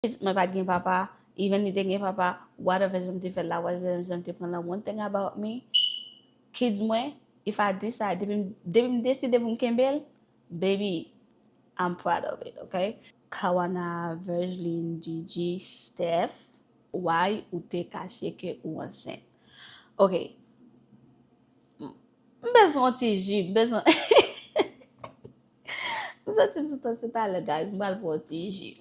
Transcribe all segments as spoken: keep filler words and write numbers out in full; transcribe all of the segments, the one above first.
Mwen pa t gen papa, even li te gen papa, whatever jan m te fè l la, whatever jan m te pran l la, one thing about me, kids mwen, if I decide, depi m, depi m deside pou m kenbe l, baby, I'm proud of it, ok? Kawana, Virgeline, Gigi, Steph, why ou te kache ke ou ansent? Ok. M bezwen yon ti ji, m bezwen. M santi m sou tansyon talè, guys. M pral pran yon ti ji.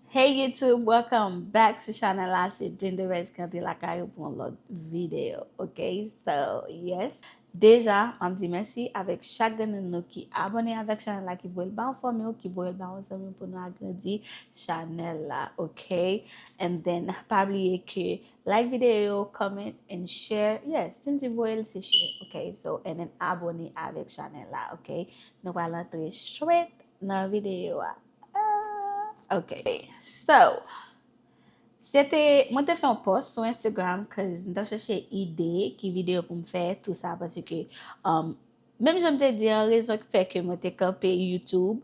Hey YouTube, welcome back sou chanèl la. Se Denderez ki antre lakay ou pou yon lòt videyo, ok? So, yes. Deja, m ap di mèsi avèk chak grenn nou ki abòne avèk chanèl la, ki voye l ba yon fanmi w, ki voye l ba yon zanmi w pou nou agrandi chanèl la, ok? And then, pa bliye ke like videyo, comment and share. Yes, si m di voye l, se share, ok? So, and then abòne avèk chanèl la, ok? Nou pral antre straight nan videyo a. Ah, ok. So, se te, mwen te fè yon post sou Instagram, cause m t ap chèche ide, ki videyo pou m fè, tou sa, paske, um, menm jan m te di an, rezon ki fè ke mwen te kanpe YouTube,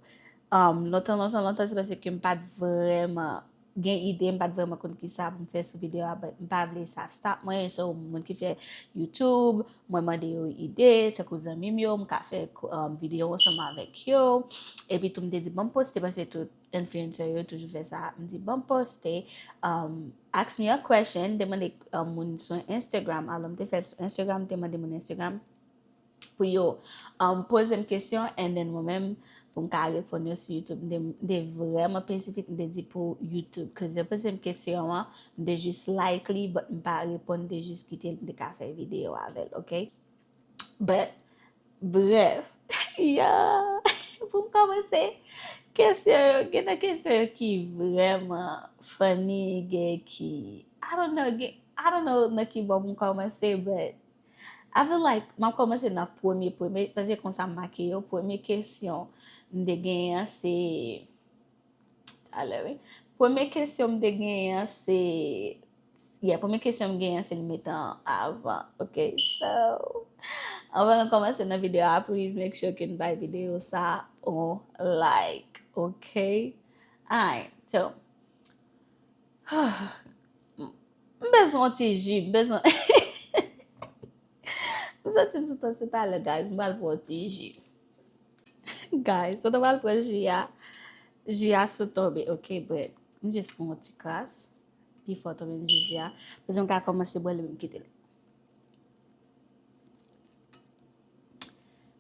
um, lontan, lontan, lontan, se paske m pa t vrèman gen ide, m pa t vrèman konn kisa pou m fè sou videyo a, but m pa vle sa stop mwen, so, moun ki fè YouTube, mwen mande yo ide, tankou zanmi m yo, m ka fè, um, videyo ansanm avèk yo, epi tou m te di, ban m poste, paske tout influencer yo toujou fè sa, m di, ban m poste, um, ask me a question, m te mande, um, moun sou Instagram, alò m te fè l sou Instagram, m te mande moun Instagram, pou yo, um, poze m kesyon, and then mwen menm, pou m ka reponn yo sou YouTube. M te, m te vrèman espesifik, m te di pou YouTube. Cause yo poze m kesyon an, m te jis like li, but m pa reponn, m te jis kite l, m te ka fè videyo avè l, ok? But, bref, yeah, pou m kòmanse, kesyon yo, gen nan kesyon yo ki vrèman funny, gen ki, I don't know, gen, I don't know nan ki bò pou m kòmanse, but I feel like m ap kòmanse nan premye, premye, paske konsa m make yo. Premye kesyon m te genyen an se, talè, wi. Premye kesyon m te genyen an se, yeah, premye kesyon m genyen an se li mete an avan, ok? So, anvan nou kòmanse nan videyo a, please make sure ke n bay videyo sa on like, ok? Alright, so, m bezwen yon ti ji, m bezwen. M santi m sou tansyon talè, guys. M pral pran yon ti ji. Guys, so nou pral pran ji a. Ji a sou tonbe, ok, but m jis pran yon ti kras. Pi fò tonbe m ji a. Pou m ka kòmanse bwè l, m kite l.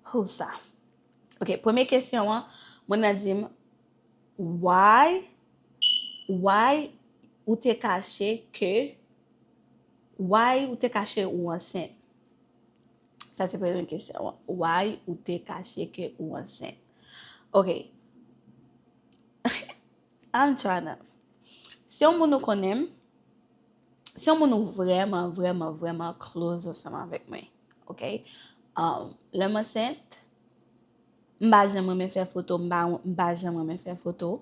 Ho sa. Ok, premye kesyon an, moun nan di m, why, why ou te kache ke, why ou te kache ou ansent? Sa se premye kesyon an. Why ou te kache ke ou ansent? Ok. I'm tryna. Se yon moun ou konnen m, se yon moun ou vrèman, vrèman, vrèman close ansanm avèk mwen. Ok? Um, lè m ansent, m pa janm renmen fè foto, m pa, m pa janm renmen fè foto,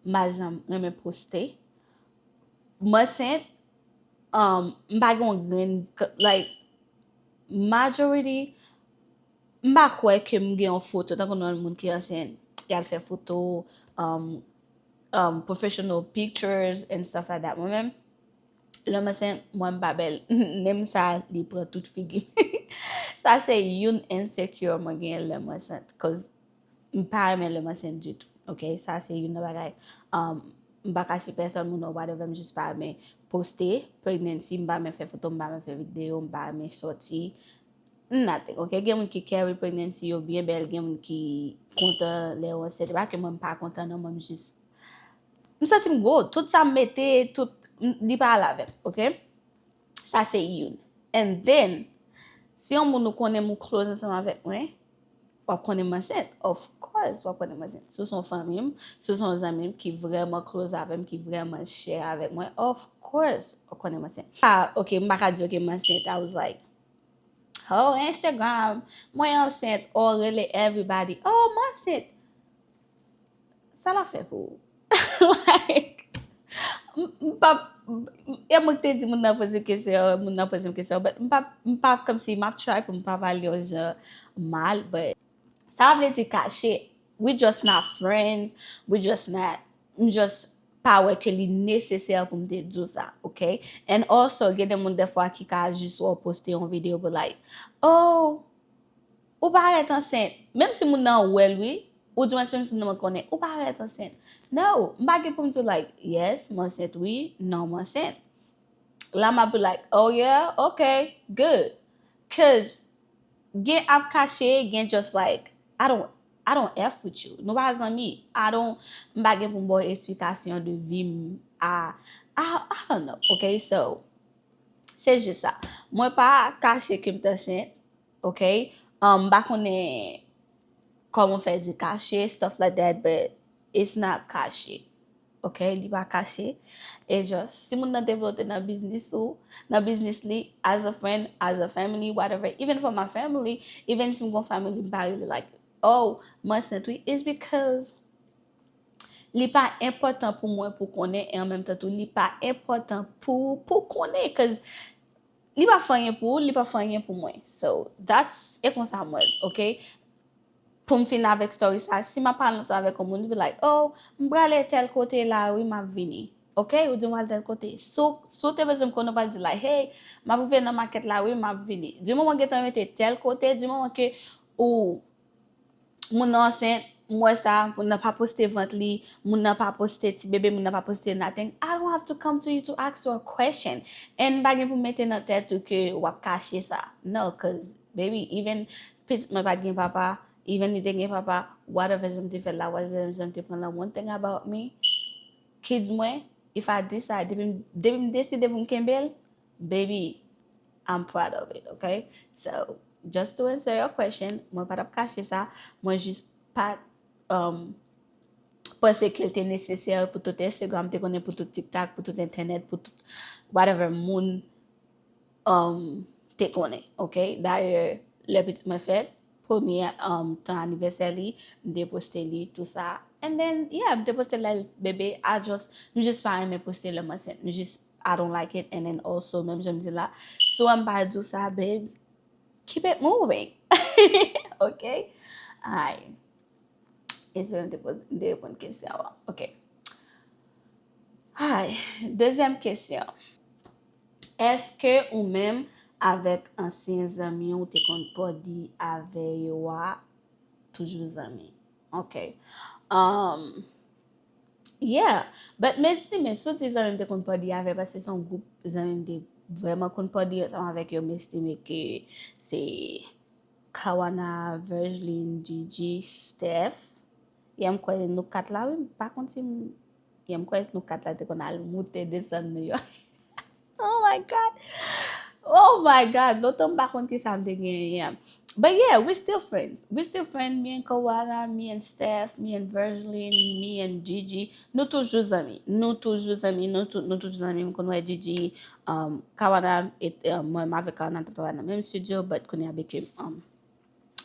m pa janm renmen poste. M ansent, um, m pa gen yon grenn, like, majority, m pa kwè ke m gen yon foto, tankou nan moun ki ansent, y al fè foto, um, um, professional pictures and stuff like that. Mwen menm, lè m ansent, mwen m pa bèl. Menm sa, li pran tout figi m. Sa se youn insecure mwen genyen lè m ansent. Cause m pa renmen lè m ansent ditou. Ok? Sa se youn nan bagay. Um, m pa kache pèsòn, moun ou whatever, m jis pa renmen poste pregnancy, m pa renmen fè foto, m pa renmen fè videyo, m pa renmen sòti. Nothing, ok? Gen moun ki carry pregnancy yo byen bèl, gen moun ki kontan lè yo ansent. Se pa ke mwen m pa kontan, non, mwen m jis, m santi m gwo. Tout sa m mete, tout, m, li pa al avè m, ok? Sa se youn. And then, si yon moun ou konnen m ou close ansanm avèk mwen, w ap konnen m ansent. Of course, w ap konnen m ansent. Si w se yon fanmi m, si w se yon zanmi m ki vrèman close avè m, ki vrèman share avèk mwen, of course, w ap konnen m ansent. Ah, ok, m pa ka di, ok, m ansent. I was like, oh, Instagram, mwen ansent, oh, rele everybody, oh, m ansent. Sa l ap fè pou ou? Like, m, m pa, e mwen ki te di moun nan poze m kesyon, moun nan poze m kesyon, but m pa, m pa kòmsi m ap try pou m pa pale yon jan mal, but sa pa vle di kache. We just not friends, we just not, m just pa wè ke li nesesè pou m te di w sa, ok? And also, gen de moun defwa ki ka jis wè w poste yon videyo, but like, oh, ou parèt ansent. Menm si moun nan wè l, wi, ou di mwen, menm si moun nan konnen, ou parèt ansent. No, m pa gen pou m di w, like, yes, m ansent, wi, non, m ansent. La, m ap be like, oh yeah, ok, good. Cause gen ap kache, gen just like, I don't, I don't F with you. Nou pa zanmi. I don't, m pa gen pou m ba w eksplikasyon de vi m a, I, I don't know, ok? So, se jis sa. Mwen pa kache ke m t ansent, ok? Um, m pa konnen kòman fè di kache, stuff like that, but it's not kache. Ok, li pa kache. E just, si moun nan te vle w te nan biznis ou, nan biznis li, as a friend, as a family, whatever, even for my family, even si m gon family, m pa rele like, oh, m ansent wi, it's because li pa enpòtan pou mwen pou konnen, e an menm tan tou, li pa enpòtan pou, pou konnen, cause li pa fè anyen pou ou, li pa fè anyen pou mwen. So, that's, e konsa m wè l, ok? Pou m fin avèk story sa, si m ap pale ansanm avèk yon moun, li be like, oh, m prale tèl kote la, wi, m ap vini. Ok, ou di m pral tèl kote. Si w, si w te bezwen m konnen, ou pral di like, hey, m ap rive nan makèt la, wi, m ap vini. Di moman w gentan mete tèl kote, di moman ke ou, moun nan ansent, m wè sa, moun nan pa poste vant li, moun nan pa poste ti bebe, moun nan pa poste nothing. I don't have to come to you to ask you a question. And m pa gen pou m mete nan tèt ou ke w ap kache sa. No, cause, baby, even pitit mwen pa t gen papa, even li te gen papa, whatever jan m te fè l la, whatever jan m te pran l la, one thing about me, kids mwen, if I decide, depi m, depi m deside pou m kenbe l, baby, I'm proud of it, ok? So, just to answer your question, mwen pa t ap kache sa, mwen jis pa t, um, panse ke l te nesesè pou tout Instagram te konnen, pou tout TikTok, pou tout entènèt, pou tout whatever moun, um, te konnen, ok? Dayè, lè pitit mwen fèt, premye, um, tan anivèsè li, m te poste li, tou sa. And then, yeah, m te poste l lè l bebe, I just, m jis pa renmen poste lè m ansent. M jis, I don't like it. And then also, menm jan m di la, si w wè m pa di w sa, babes, keep it moving. Ok? Ay. Espere m te poze, m te reponn kesyon an. Ok. Ay. Dezyèm kesyon. Èske ou menm avèk ansyen zanmi w te konn pòdi avè yo a toujou zanmi? Ok. Um, yeah. But m estime, si w di zanmi m te konn pòdi avè, paske se yon gwoup zanmi m te vrèman konn pòdi ansanm avèk yo, m estime ke se Kawana, Virgeline, Gigi, Steph. Yeah, m kwè nou kat la, wi, m pa konn si m, yeah, m kwè nou kat la te konn al moute desann New York. Oh my God. Oh my God. Lontan m pa konn kisa m te genyen. But yeah, we still friends. We still friends. Me and Kawana, me and Steph, me and Virgeline, me and Gigi. Nou toujou zanmi. Nou toujou zanmi. Nou, tou, nou toujou zanmi. M konn wè Gigi, um, Kawana, et, um, mwen, m avèk Kawana, nou travay nan menm studio, but kounye a, um,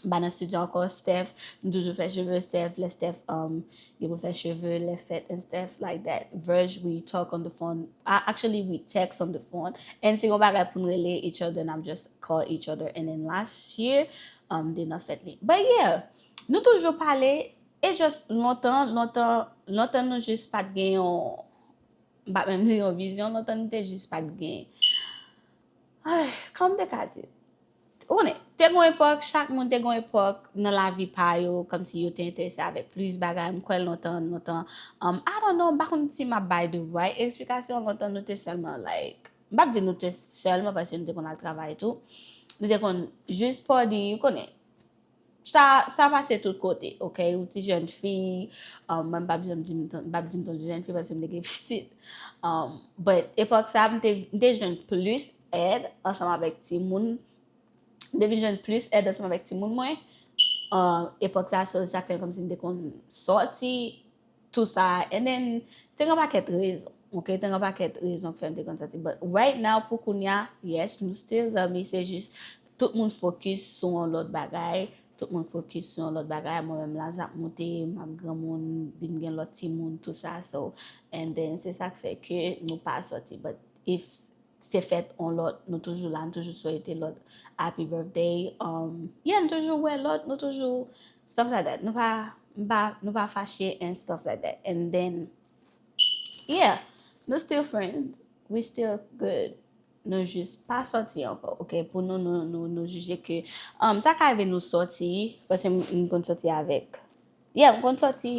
ba nan studio ankò, Steph, m toujou fè cheve Steph, lè Steph, um, gen pou fè cheve, lè fèt and stuff like that. Virg, we talk on the phone. A, actually, we text on the phone. And se yon bagay pou n rele each other, n ap just call each other. And then last year, um, m te nan fèt li. But yeah, nou toujou pale, e just lontan, lontan, lontan nou jis pa t gen yon, m pa menm di yon vizyon, lontan nou te jis pa t gen, ay, kòman m te ka di? Ou konnen, te gon epòk, chak moun te gon epòk nan lavi pa yo, kòmsi yo te enterese avèk plis bagay, m kwè lontan, lontan, um, I don't know, m pa konn si m ap bay the right eksplikasyon, lontan nou te sèlman, like, m p ap di nou te sèlman, paske nou te konn al travay tou, nou te konn jis pòdi, ou konnen, sa, sa pase tout kote, ok? Ou ti jèn fi, um, mwen m p ap janm di m, m p ap di m t on jèn fi paske m te gen pitit. Um, but epòk sa, m te, m te jwenn plis èd ansanm avèk timoun. M te vin jwenn plis èd ansanm avèk timoun mwen. Um, epòk sa, so, sa fè kòmsi m te konn sòti, tou sa. And then, te gen pakèt rezon. Ok, te gen pakèt rezon k fè m te konn sòti. But right now, pou kounya, yes, nou still zanmi, se jis tout moun fokis sou yon lòt bagay, tout moun fokis sou yon lòt bagay, mwen menm laj ap moute, m ap granmoun, vin gen lòt timoun, tou sa, so, and then se sa k fè ke nou pa sòti, but if se fèt on lòt, nou toujou la, nou toujou swete lòt happy birthday, um, yeah, nou toujou wè lòt, nou toujou, stuff like that, nou pa, nou pa, nou pa fache and stuff like that, and then, yeah, nou still friends, we still good. Nou jis pa sòti ankò, ok? Pou nou, nou, nou, nou jije ke, um, sa ka rive nou sòti, paske m, m konn sòti avèk, yeah, m konn sòti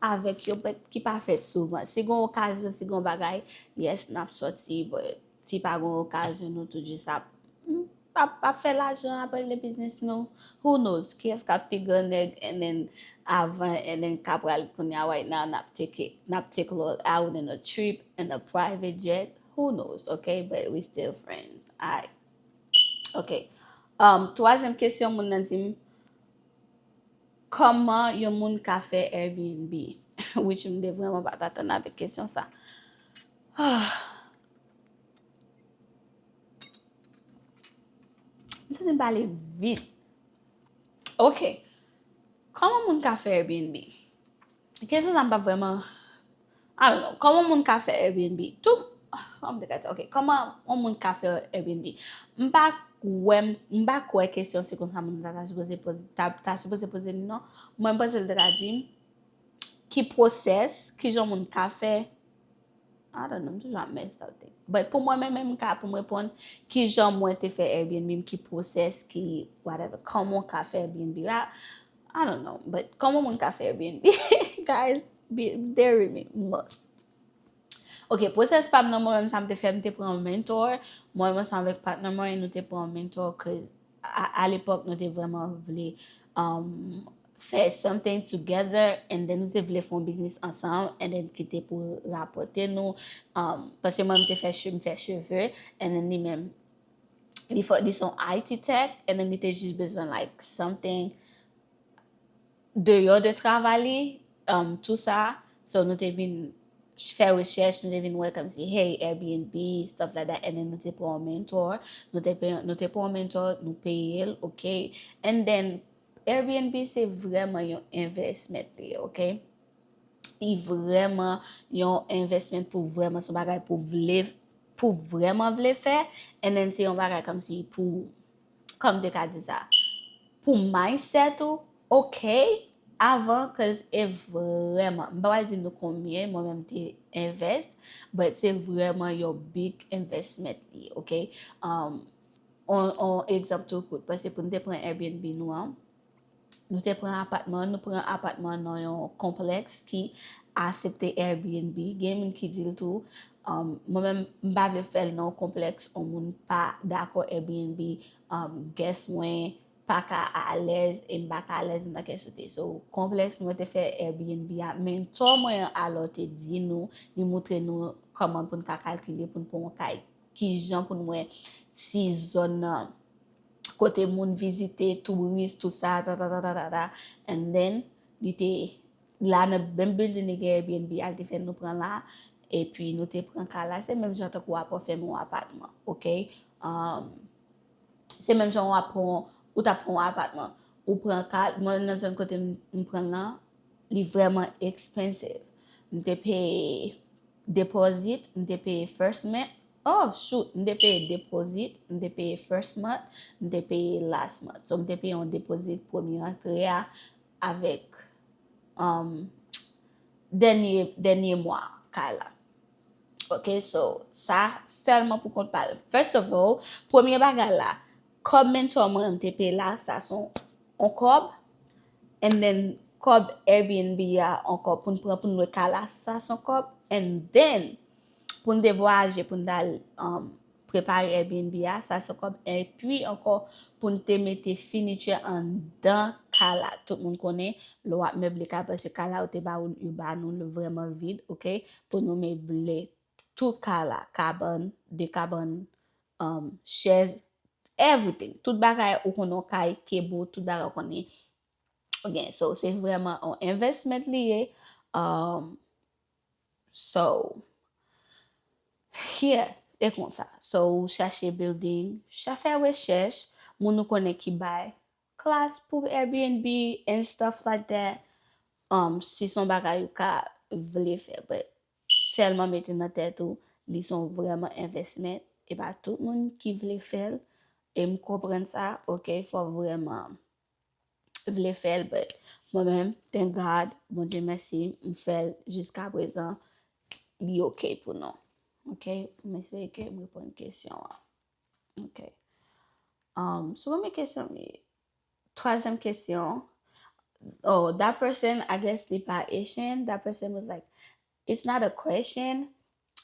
avèk yo, but ki pa fèt souvan. Si gon okazyon, si gon bagay, yes, n ap sòti, but si pa gon okazyon, nou tout jis ap, ap, ap fè lajan, ap regle biznis nou. Who knows? Kiyès k ap pi gran nèg, and then avan, and then k ap pral kounye a, right now, n ap take it, n ap take lòt out in a trip, in a private jet. Who knows, ok? But we still friends. Alright. Ok. Um, twazyèm kesyon, moun nan di m, kòman yon moun ka fè Airbnb? Which m te vrèman pa t atann avèk kesyon sa. M santi m pale vit. Ok. Kòman moun ka fè Airbnb? Kesyon sa m pa vrèman, I don't know. Kòman moun ka fè Airbnb? Tout, kòman m te ka di? Ok, kòman yon moun ka fè Airbnb? M pa kwè, m pa kwè kesyon se konsa moun ta, ta sipoze poze, ta, ta sipoze poze li non. Mwen, m panse l te ka di m ki pwosès, kijan moun ka fè. I don't know, m toujou ap mess up thing. But pou mwen menm, menm ka pou m reponn, kijan mwen te fè Airbnb m, ki pwosès, ki whatever, kòman w ka fè Airbnb la, I don't know, but kòman moun ka fè Airbnb? Guys, be, bear with me, must. Ok, pwosès pa m nan, mwen menm sa m te fè, m te pran yon mentor, mwen menm ansanm avèk patnè mwen, nou te pran yon mentor, cause a, a lepòk, nou te vrèman vle, um, fè something together, and then nou te vle fè yon biznis ansanm, and then ki te pou rapòte nou, um, paske mwen m te fè che-, m fè cheve, and then li menm, li fè, li se yon I T tech, and then li te jis bezwen, like, something deyò de travay li, um, tou sa. So, nou te vin fè rechèch, nou te vin wè kòmsi, hey, Airbnb, stuff like that, and then nou te pran yon mentor, nou te peye, nou te pran yon mentor, nou peye l, ok? And then, Airbnb se vrèman yon investment li ye, ok? Li vrèman yon investment pou vrèman, se yon bagay pou vle, pou vrèman vle fè, and then se yon bagay kòmsi pou, kòm te ka di sa, pou mindset ou, ok, avan, cause e vrèman, m pa pral di nou konbyen, mwen menm te invest, but se vrèman yon big investment li ye, ok? Um, on, on egzanp tou kout, paske pou n te pran Airbnb nou an, nou te pran apatman, nou pran apatman nan yon konplèks ki asepte Airbnb. Gen moun ki di l tou, um, mwen menm, m pa vle fè l nan yon konplèks, yon moun pa dakò Airbnb, um, guest mwen pa ka alèz, e m pa ka alèz nan kè sote. So, konplèks mwen te fè Airbnb a, mentor mwen an alò te di nou, li moutre nou kòman pou n ka kalkile, pou n pran yon kay, kijan pou n wè si zòn nan, kote moun vizite, touris, tou sa, ta, ta, ta, ta, ta, ta. And then, li te la nan menm building li gen Airbnb a, li te fè nou pran la, epi nou te pran kay la, se menm jan tankou w ap fèmen yon apatman, ok? Um, se menm jan w ap pran, ou t ap pran yon apatman. Ou pran kay, mwen nan zòn kote m, m pran l lan, li vrèman expensive. M te peye deposit, m te peye first month. Oh, shoot, m te peye deposit, m te peye first month, m te peye last month. So, m te peye yon deposit premye rantre a avèk, um, dènye, dènye mwa kay la. Ok, so, sa sèlman pou kont pa l. First of all, premye bagay la, kòb mentor mwen m te peye la, sa se yon kòb, and then kòb Airbnb a ankò pou n pran pou n lwe kay la, sa se yon kòb, and then pou n te vwayaje, pou n t al, um, prepare Airbnb a, sa se yon kòb, epi ankò pou n te mete finiture anndan kay la. Tout moun konnen, lè w ap meble kay, paske kay la yo te ba ou, yo ba nou l vrèman vid, ok? Pou nou meble tout kay la, kabann, de kabann, um, chèz, everything. Tout bagay ou konnen yon kay, kebo, tout bagay ou konnen. Ok, so se vrèman yon investment li ye. Um, so, yeah, e konsa. So, ou chache building, cha-, fè rechèch, moun ou konnen ki bay, klas pou Airbnb and stuff like that. Um, si se yon bagay ou ka vle fè, but sèlman mete nan tèt ou, li se yon vrèman investment. E pa tout moun ki vle fè l. E m konprann sa, ok, fò vrèman vle fè l, but mwen menm, thank God, Bondye mèsi, m fè l jiska prezan, li ok pou nou. Ok, m espere ke m reponn kesyon an. Ok. Um, so, premye kesyon, mi, twazyèm kesyon, oh, that person, I guess, li pa Haitian, that person was like, it's not a question,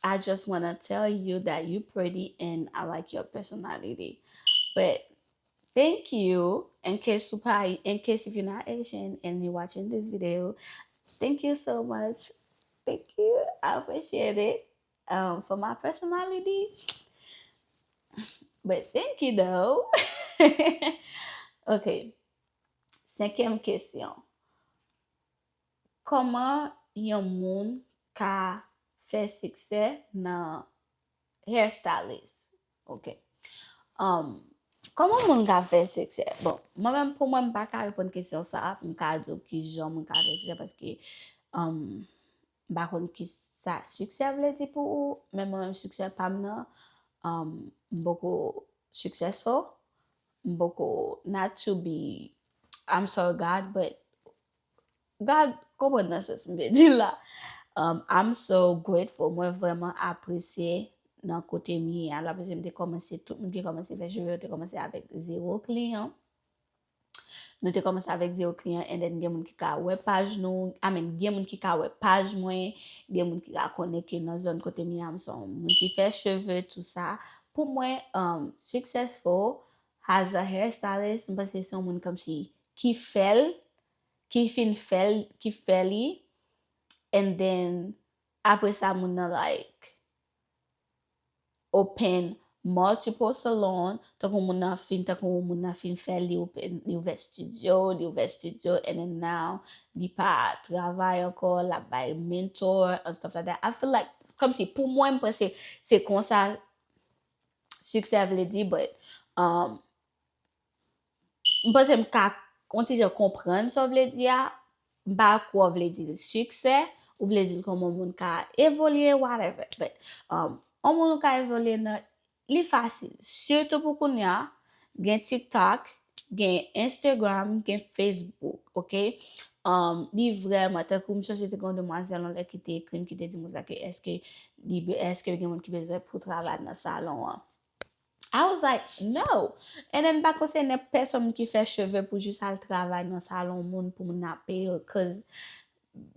I just want to tell you that you pretty and I like your personality. But thank you, in case you probably, in case if you're not Haitian and you're watching this video, thank you so much. Thank you. I appreciate it. Um, for my personality. But thank you though. Ok. Senkyèm kesyon. Kòman yon moun ka fè siksè nan hairstylist? Ok. Um, kòman moun ka fè siksè? Bon, mwen menm, pou mwen, m pa ka reponn kesyon sa a, pou m ka di w kijan moun ka fè siksè, paske, um, m pa konn ki sa siksè vle di pou ou, men mwen menm, siksè pa m nan, um, m poko successful, m poko, not to be, I'm sorry, God, but God konprann nan sans m vle di la. Um, I'm so grateful. Mwen vrèman apresye nan kote m ye a la, paske m te kòmanse, tout moun ki kòmanse fè cheve yo te kòmanse avèk zewo kliyan. Nou te kòmanse avèk zewo kliyan, and then gen moun ki ka wè paj nou, I mean, gen moun ki ka wè paj mwen, gen moun ki ka konnen ke nan zòn kote m ye a, m se yon moun ki fè cheve, tou sa. Pou mwen, um, successful as a hairstylist, m panse se yon moun kòmsi ki fè l, ki fin fè l, ki fè li, and then, apre sa, moun nan, like, open multiple salon, tankou moun nan fin, tankou moun nan fin fè, li open, li ouvè studio, li ouvè studio, and then now, li pa travay ankò, l ap bay mentor and stuff like that. I feel like, kòmsi pou mwen, m panse se konsa siksè vle di, but, um, m panse m ka yon ti jan konprann sa w vle di a. M pa kwè w vle di l siksè, ou vle di l kòman moun ka evolye, whatever. But, um, yon moun ou ka evolye nan, li fasil. Sitou pou kounye a, gen TikTok, gen Instagram, gen Facebook, ok? Um, li vrèman, tankou m sonje te gen yon demwazèl yon lè ki te ekri m, ki te di m konsa ke èske li be-, èske gen moun ki bezwen pou travay nan salon an. I was like, no. And then, m pa konseye nenpòt pèsonn ki fè cheve pou jis al travay nan salon moun pou moun nan peye w, 'cause,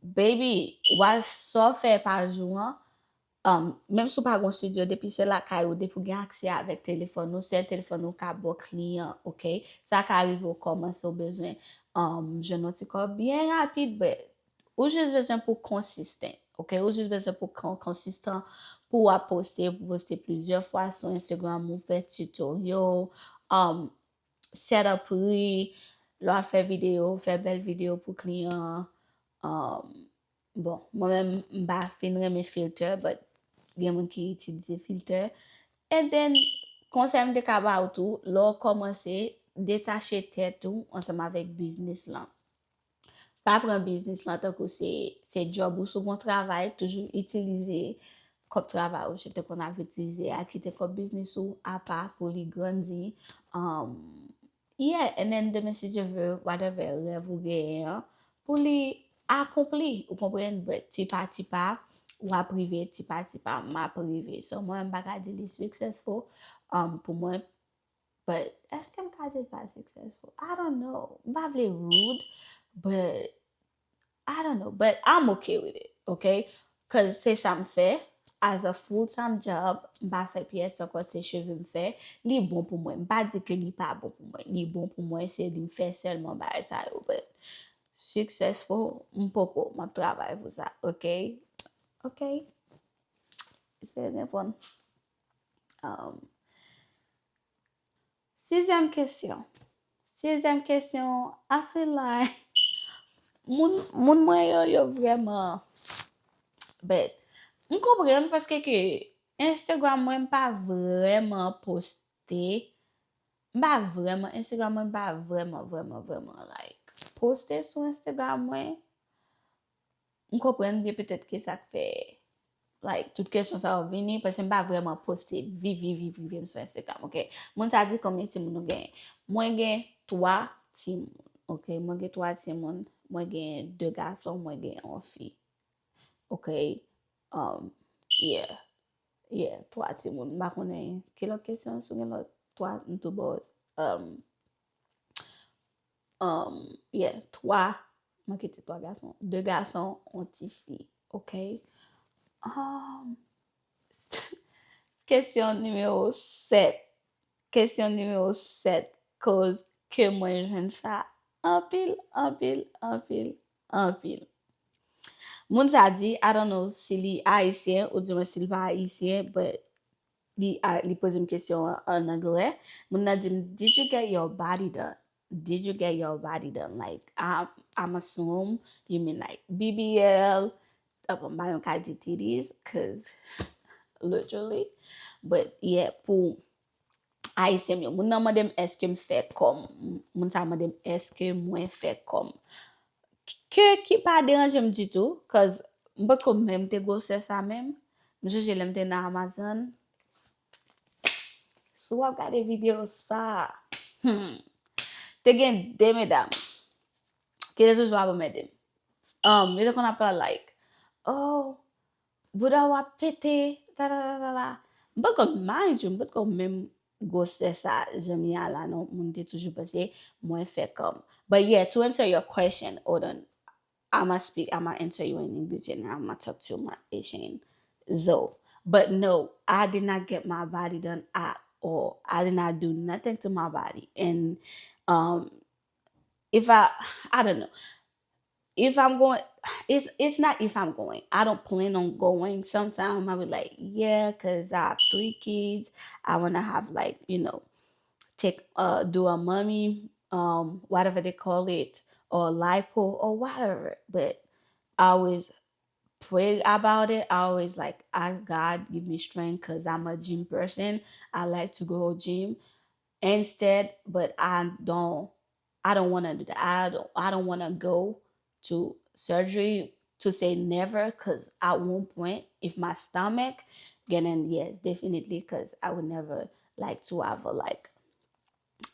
baby, w a sa w fè pa jou an, um, menm si w pa gen studio, depi se lakay ou, depi w gen aksè avèk telefòn ou, sèl telefòn ou ka ba w kliyan, ok? Sa ka rive w kòmanse, w bezwen, um, jwenn yon ti kòb byen rapid, but ou jis bezwen pou konsistan, ok? Ou jis bezwen pou kon-, konsistan, pou w ap poste, pou poste plizyè fwa sou Instagram, ou fè tutorial, um, set up pri, lè w ap fè videyo, fè bèl videyo pou kliyan an. Um, bon, mwen menm, m pa fin renmen filter, but gen moun ki itilize filter. And then, konsèy m te ka ba w tou, lè w kòmanse, detache tèt ou ansanm avèk biznis lan. Pa pran biznis lan tankou se, se djòb ou, si w gon travay, toujou itilize kòb travay ou, jan w te konn ap itilize a, kite kòb biznis ou apa pou li grandi. Um, yeah, and then demen, si Dye vle, whatever rèv ou genyen an, pou li akonpli, ou konprann, but ti pa ti pa, w ap rive, ti pa ti pa, m ap rive. So, mwen, m pa ka di li successful, um, pou mwen, but èske m ka di l pa successful? I don't know. M pa vle rude, but I don't know, but I'm okay with it, ok? 'Cause se sa m fè, as a full time job, m pa fè pyès ankò, se cheve m fè, li bon pou mwen. M pa di ke li pa bon pou mwen, li bon pou mwen, se li m fè sèlman bagay sa yo, but successful, m poko, m ap travay pou sa, ok? Ok? Se reponn. Um, Sizyèm kesyon. Sizyèm kesyon, I feel like moun, moun mwen yo, yo vrèman bèt. M konprann paske ke Instagram mwen, m pa vrèman poste. M pa vrèman, Instagram mwen pa vrèman, vrèman, vrèman, like, poste sou Instagram mwen. M konprann byen petèt ke sa k fè, like, tout kesyon sa yo vini, paske m pa vrèman poste vi, vi, vi, vi, vi m sou Instagram, ok? Moun sa di konbyen timoun ou genyen. Mwen gen twa timoun, ok? Mwen gen twa timoun, mwen gen de gason, mwen gen yon fi, ok? Um, yeah, yeah, twa timoun. M pa konnen ki lòt kesyon, si w gen lòt twa, m tou ba w. Um, um, yeah, twa, mwen kite twa gason. De gason, yon ti fi, ok? Um, kesyon nimewo sèt. Kesyon nimewo sèt, koz ke mwen jwenn sa anpil, anpil, anpil, anpil. Moun sa di, I don't know si li ayisyen ou di mwen si li pa ayisyen, but li, a- li poze m kesyon an, an anglè. Moun nan di m, "Did you get your body done? Did you get your body done?" Like, I'm, I'm assume you mean, like, B B L. Uh, bon, m pa menm ka di titties, cause literally. But yeah, pou Ayisyen m yo. Moun nan mande m èske m fè kò m. Moun sa mande m èske mwen fè kò m. Ke ki pa deranje m ditou, cause m potko menm te gwosè sa menm. M sonje lè m te nan Amazon. Si w ap gade videyo sa, hmm, te gen de medam ki te toujou ap anmède m. Um, yo te konn ap pale like, "Oh, bouda w ap pete, ta ta ta ta ta." M potko, mind you, m potko menm gwosè sa jan m ye a la non, moun te toujou panse mwen fè kò m. But yeah, to answer your question, hold on. I'ma speak, I'ma answer you in English and I'ma talk to my Haitian Zoe. But no, I did not get my body done at all. I did not do nothing to my body. And um if I I don't know. If I'm going, it's it's not if I'm going. I don't plan on going. Sometimes I be like, "Yeah, cause I have three kids. I wanna have, like, you know, take uh do a mommy, um, whatever they call it, or lipo or whatever." But I always pray about it. I always, like, ask God give me strength, cause I'm a gym person. I like to go gym instead, but I don't I don't want to do that. I don't I don't want to go to surgery, to say never, cause at one point, if my stomach getting, yes, definitely, cause I would never like to have a, like,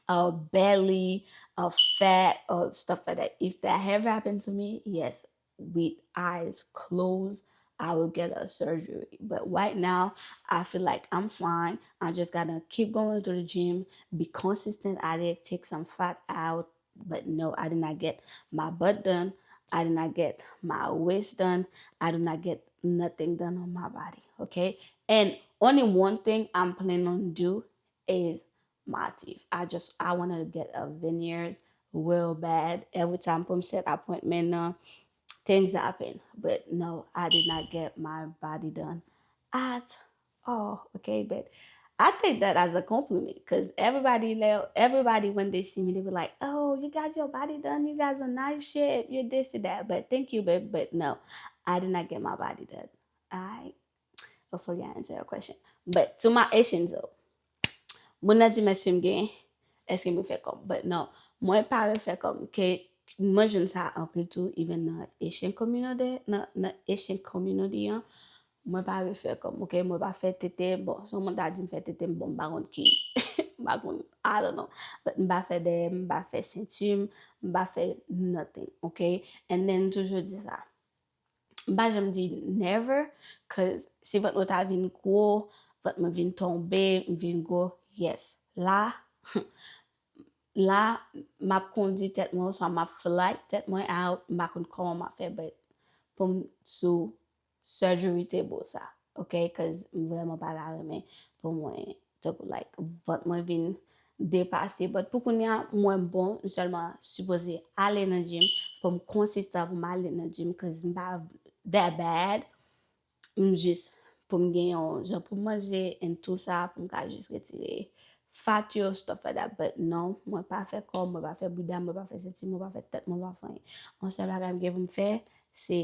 a belly, a fat, or stuff like that. If that ever happened to me, yes, with eyes closed, I will get a surgery. But right now, I feel like I'm fine. I just gotta keep going to the gym, be consistent at it, take some fat out. But no, I did not get my butt done. I did not get my waist done. I did not get nothing done on my body. Okay? And only one thing I'm planning on do is my teeth. I just I want to get a veneers real bad. Every time pou m set appointment nan, things happen. But no, I did not get my body done at all. Okay, but I take that as a compliment, cause everybody, like, everybody when they see me, they be like, "Oh, you got your body done. You got a nice shape. You this and that." But thank you, babe. But no, I did not get my body done. Alright. Hopefully I answer your question. But to my Haitian Zoe, moun nan di m èske m gen, èske m refè kò m. But no, mwen pa refè kò m. Ke mwen jwenn sa anpil tou, even nan Haitian community, nan, nan Haitian community an, mwen pa refè kò m, ok? Mwen pa fè tete, bon, si yon moun ta di m fè tete m, bon, m pa konn ki, m pa konn, I don't know. But m pa fè dèyè m, m pa fè senti m, m pa fè nothing, ok? And then, m toujou di sa. M pa janm di never, cause si vant mwen ta vin gwo, vant mwen vin tonbe, m vin gwo, yes. La, la, m ap kondi tèt mwen, oswa m ap fly tèt mwen out, m pa konn kòman m ap fè, but pou m sou surgery table sa, ok? Cause m vrèman pa ta renmen pou mwen, tankou, like, vant mwen vin depase. But pou kounye a, m wè m bon, m sèlman sipoze ale nan gym, pou m konsistan, pou m ale nan gym, cause m pa that bad. M jis pou m gen yon jan pou m manje and tou sa, pou m ka jis retire fat yo, stuff like that. But non, mwen pa fè kò, mwen pa fè bouda, mwen pa fè senti, mwen pa fè tèt, mwen pa fè anyen. Yon sèl bagay m gen pou m fè, se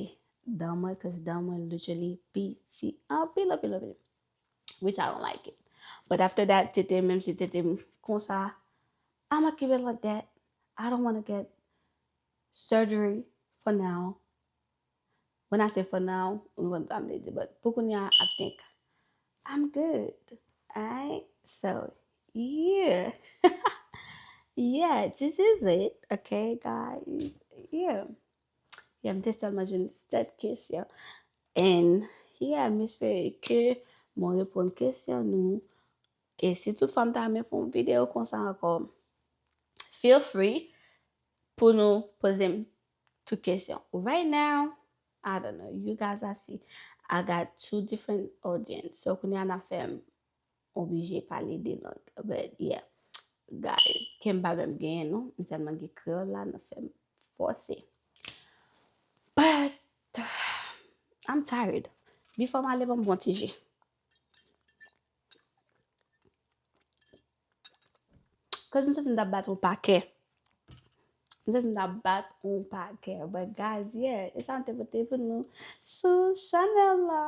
dan mwen, cause dan mwen literally piti anpil, anpil, anpil. Which I don't like it. But after that, tete, menm si tete m konsa, I'm gonna keep it like that. I don't want to get surgery for now. When I say for now, ou konn sa m vle di, but pou kounye a, I think I'm good. Alright? So, yeah. Yeah, this is it. Okay, guys? Yeah. Yeah, m te sèlman jwenn sèt kesyon. And, yeah, m espere ke mwen reponn kesyon nou. E si toutfwa m ta renmen fè yon videyo konsa ankò, feel free pou nou poze m tout kesyon. Right now, I don't know. You guys, I see, I got two different audience. So, kounye a n ap fè m oblije pale de lang. But, yeah. Guys, ke m pa menm genyen, non. M sèlman gen kreyòl la, n ap fè m fòse. But, I'm tired. Before m ale, ban m bon ti je. Cause m santi m t ap bat yon pakè. M santi m t ap bat yon pakè. But guys, yeah, e sa m te pote pou nou sou chanèl la.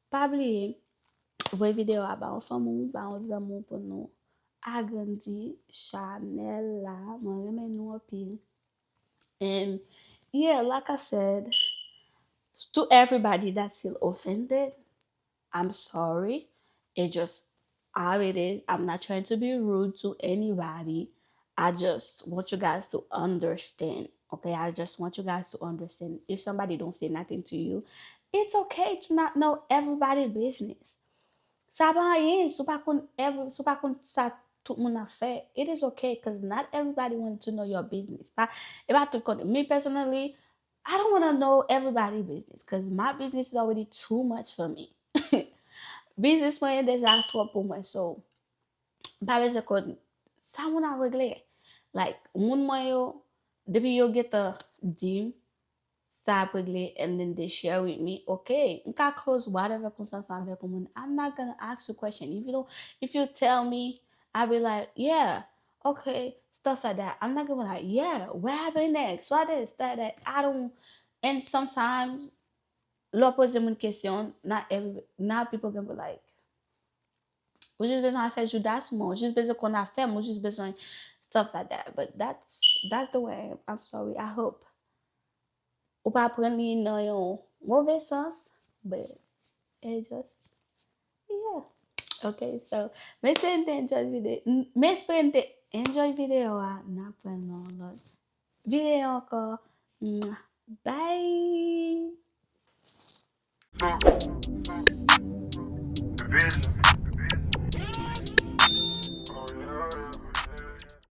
Pa bliye, voye videyo a ba yon fanmi w, ba yon zanmi w pou nou agrandi chanèl la. Mwen renmen nou anpil. And yeah, like I said, to everybody that's feel offended, I'm sorry. It just how it is. I'm not trying to be rude to anybody. I just want you guys to understand. Okay, I just want you guys to understand. If somebody don't say nothing to you, it's okay to not know everybody business. Sa pa anyen, si w pa konn every, si w pa konn sa tout moun ap fè, it is okay, cause not everybody want to know your business. Pa, e pa tout kote. Me personally, I don't want to know everybody business, cause my business is already too much for me. Business mwen deja twòp pou mwen, so m pa bezwen konn sa moun ap regle. Like, moun mwen yo, depi yo gentan di m sa ap regle and then they share with me, okay, m ka close whatever konsansan avèk yon moun. I'm not gonna ask you question. If you don't, if you tell me, I'll be like, yeah, okay, stuff like that. I'm not gonna be like, yeah, what happened next? What this, that, that. I don't, and sometimes, lè w poze moun kesyon, not every, not people gonna be like, ou jis bezwen afè jouda sou mwen, ou jis bezwen konn afè m, ou jis bezwen stuff like that. But that's, that's the way I am. I'm sorry. I hope ou pa pran li nan yon move sans, but it just, yeah. Okay, so, m espere n te enjoy videyo, m espere n te enjoy videyo a, n ap wè nan yon lòt videyo ankò. Mwah. Bye! Vision.